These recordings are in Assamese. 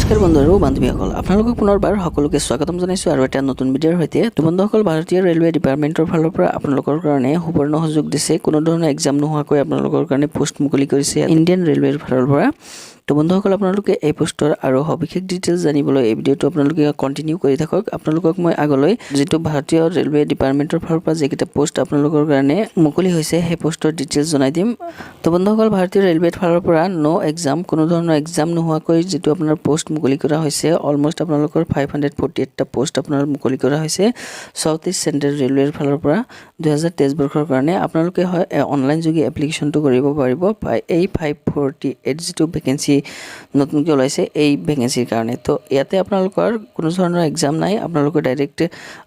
নমস্কাৰ বন্ধু আৰু বান্ধৱীসকল, আপোনালোকক পুনৰবাৰ সকলোকে স্বাগতম জনাইছোঁ আৰু এটা নতুন ভিডিঅ'ৰ সৈতে। তো বন্ধুসকল, ভাৰতীয় ৰেলৱে ডিপাৰ্টমেণ্টৰ ফালৰ পৰা আপোনালোকৰ কাৰণে সুবৰ্ণ সুযোগ দিছে। কোনো ধৰণৰ এক্সাম নোহোৱাকৈ আপোনালোকৰ কাৰণে পোষ্ট মুকলি কৰিছে ইণ্ডিয়ান ৰেলৱেৰ ফালৰ পৰা। তো বন্ধুসকল, আপোনালোকে এই পোষ্টৰ আৰু সবিশেষ ডিটেইলছ জানিবলৈ এই ভিডিঅ'টো আপোনালোকে কণ্টিনিউ কৰি থাকক। আপোনালোকক মই আগলৈ যিটো ভাৰতীয় ৰেলৱে ডিপাৰ্টমেণ্টৰ ফালৰ পৰা যিকেইটা পোষ্ট আপোনালোকৰ কাৰণে মুকলি হৈছে, সেই পোষ্টৰ ডিটেইলছ জনাই দিম। তো বন্ধুসকল, ভাৰতীয় ৰেলৱেৰ ফালৰ পৰা ন' এক্সাম, কোনো ধৰণৰ এক্সাম নোহোৱাকৈ যিটো আপোনাৰ পোষ্ট মুকলি কৰা হৈছে, অলমষ্ট আপোনালোকৰ 548টা পোষ্ট আপোনাৰ মুকলি কৰা হৈছে চাউথ ইষ্ট চেণ্ট্ৰেল ৰেলৱেৰ ফালৰ পৰা 2023 বৰ্ষৰ কাৰণে। আপোনালোকে হয় অনলাইন যোগে এপ্লিকেশ্যনটো কৰিব পাৰিব এই 548 যিটো ভেকেঞ্চি নতুনকৈ ওলাইছে, এই ভেকেঞ্চিৰ কাৰণে। তো ইয়াতে আপোনালোকৰ কোনো ধৰণৰ এক্সাম নাই, আপোনালোকৰ ডাইৰেক্ট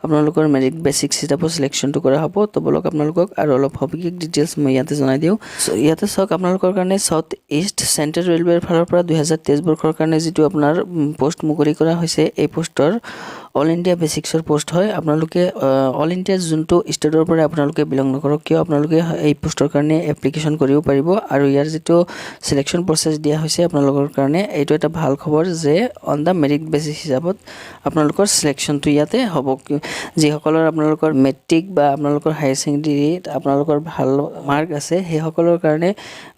আপোনালোকৰ মেৰিট বেচিছ হিচাপত চিলেকশ্যনটো কৰা হ'ব। তো বলক, আপোনালোকক আৰু অলপ সবিশেষ ডিটেইলছ মই ইয়াতে জনাই দিওঁ। চ' ইয়াতে চাওক, আপোনালোকৰ কাৰণে চাউথ ইষ্ট চেণ্ট্ৰেল ৰেলৱেৰ ফালৰ পৰা 2023 বৰ্ষৰ কাৰণে যিটো আপোনাৰ পোষ্ট মুকলি কৰা হৈছে, এই পোষ্টৰ অল ইণ্ডিয়া বেচিছৰ পোষ্ট হয়। আপোনালোকে অল ইণ্ডিয়াৰ যোনটো ষ্টেটৰ পৰা আপোনালোকে বিলং নকৰক কিয়, আপোনালোকে এই পোষ্টৰ কাৰণে এপ্লিকেশ্যন কৰিব পাৰিব। আৰু ইয়াৰ যিটো চিলেকশ্যন প্ৰচেছ দিয়া হৈছে আপোনালোকৰ কাৰণে, এইটো এটা ভাল খবৰ যে অন the merit basis হিচাপত আপোনালোকৰ চিলেকশ্যনটো ইয়াতে হ'ব। যিসকলৰ আপোনালোকৰ মেট্ৰিক বা আপোনালোকৰ হায়াৰ ছেকেণ্ডেৰীত আপোনালোকৰ ভাল মাৰ্ক আছে, সেইসকলৰ কাৰণে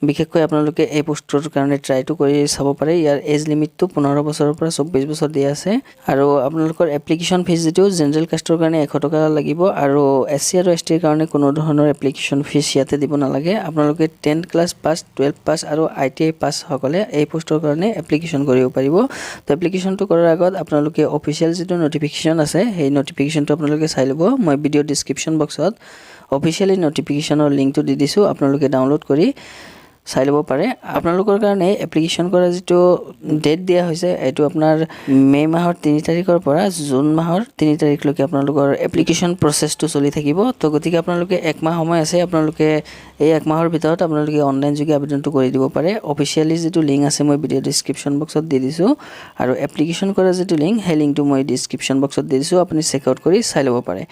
বিশেষকৈ আপোনালোকে এই পোষ্টটোৰ কাৰণে ট্ৰাইটো কৰি চাব পাৰে। ইয়াৰ এজ লিমিটটো 15 বছৰৰ পৰা 24 বছৰ দিয়া আছে। আৰু আপোনালোকৰ এপ্লিকেশ্যন ফিজ যিটো জেনেৰেল কাষ্টৰ কাৰণে 100 টকা লাগিব আৰু এছ চি আৰু এছ টিৰ কাৰণে কোনো ধৰণৰ এপ্লিকেশ্যন ফিজ ইয়াতে দিব নালাগে। আপোনালোকে 10 ক্লাছ পাছ, 12 পাছ আৰু আইটিআই পাছসকলে এই পোষ্টৰ কাৰণে এপ্লিকেশ্যন কৰিব পাৰিব। তো এপ্লিকেশ্যনটো কৰাৰ আগত আপোনালোকে অফিচিয়েল যিটো নটিফিকেশ্যন আছে, সেই নটিফিকেশ্যনটো আপোনালোকে চাই ল'ব। মই ভিডিঅ' ডিছক্ৰিপশ্যন বক্সত অফিচিয়েলি নটিফিকেশ্যনৰ লিংকটো দি দিছোঁ, আপোনালোকে ডাউনলোড কৰি চাই ল'ব পাৰে। আপোনালোকৰ কাৰণে এপ্লিকেশ্যন কৰা যিটো ডেট দিয়া হৈছে, এইটো আপোনাৰ মে' মাহৰ 3 তাৰিখৰ পৰা জুন মাহৰ 3 তাৰিখলৈকে আপোনালোকৰ এপ্লিকেশ্যন প্ৰচেছটো চলি থাকিব। তো গতিকে আপোনালোকে এক মাহ সময় আছে। আপোনালোকে এই এক মাহৰ ভিতৰত আপোনালোকে অনলাইন যোগে আবেদনটো কৰি দিব পাৰে। অফিচিয়েলি যিটো লিংক আছে, মই ভিডিঅ' ডিছক্ৰিপশ্যন বক্সত দি দিছোঁ আৰু এপ্লিকেশ্যন কৰা যিটো লিংক, সেই লিংকটো মই ডিছক্ৰিপশ্যন বক্সত দি দিছোঁ, আপুনি চেক আউট কৰি চাই ল'ব পাৰে।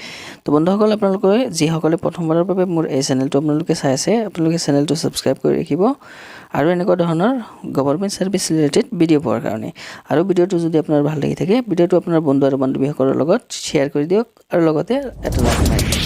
তো বন্ধুসকল, আপোনালোকে যিসকলে প্ৰথমবাৰৰ বাবে মোৰ এই চেনেলটো আপোনালোকে চাই আছে, আপোনালোকে চেনেলটো ছাবস্ক্ৰাইব কৰি ৰাখিব আৰু এনেকুৱা ধৰণৰ গভৰ্ণমেণ্ট ছাৰ্ভিচ ৰিলেটেড ভিডিঅ' পোৱাৰ কাৰণে। আৰু ভিডিঅ'টো যদি আপোনাৰ ভাল লাগি থাকে, ভিডিঅ'টো আপোনাৰ বন্ধু আৰু বান্ধৱীসকলৰ লগত শ্বেয়াৰ কৰি দিয়ক আৰু লগতে এটা লাইক মাৰি দিয়ক।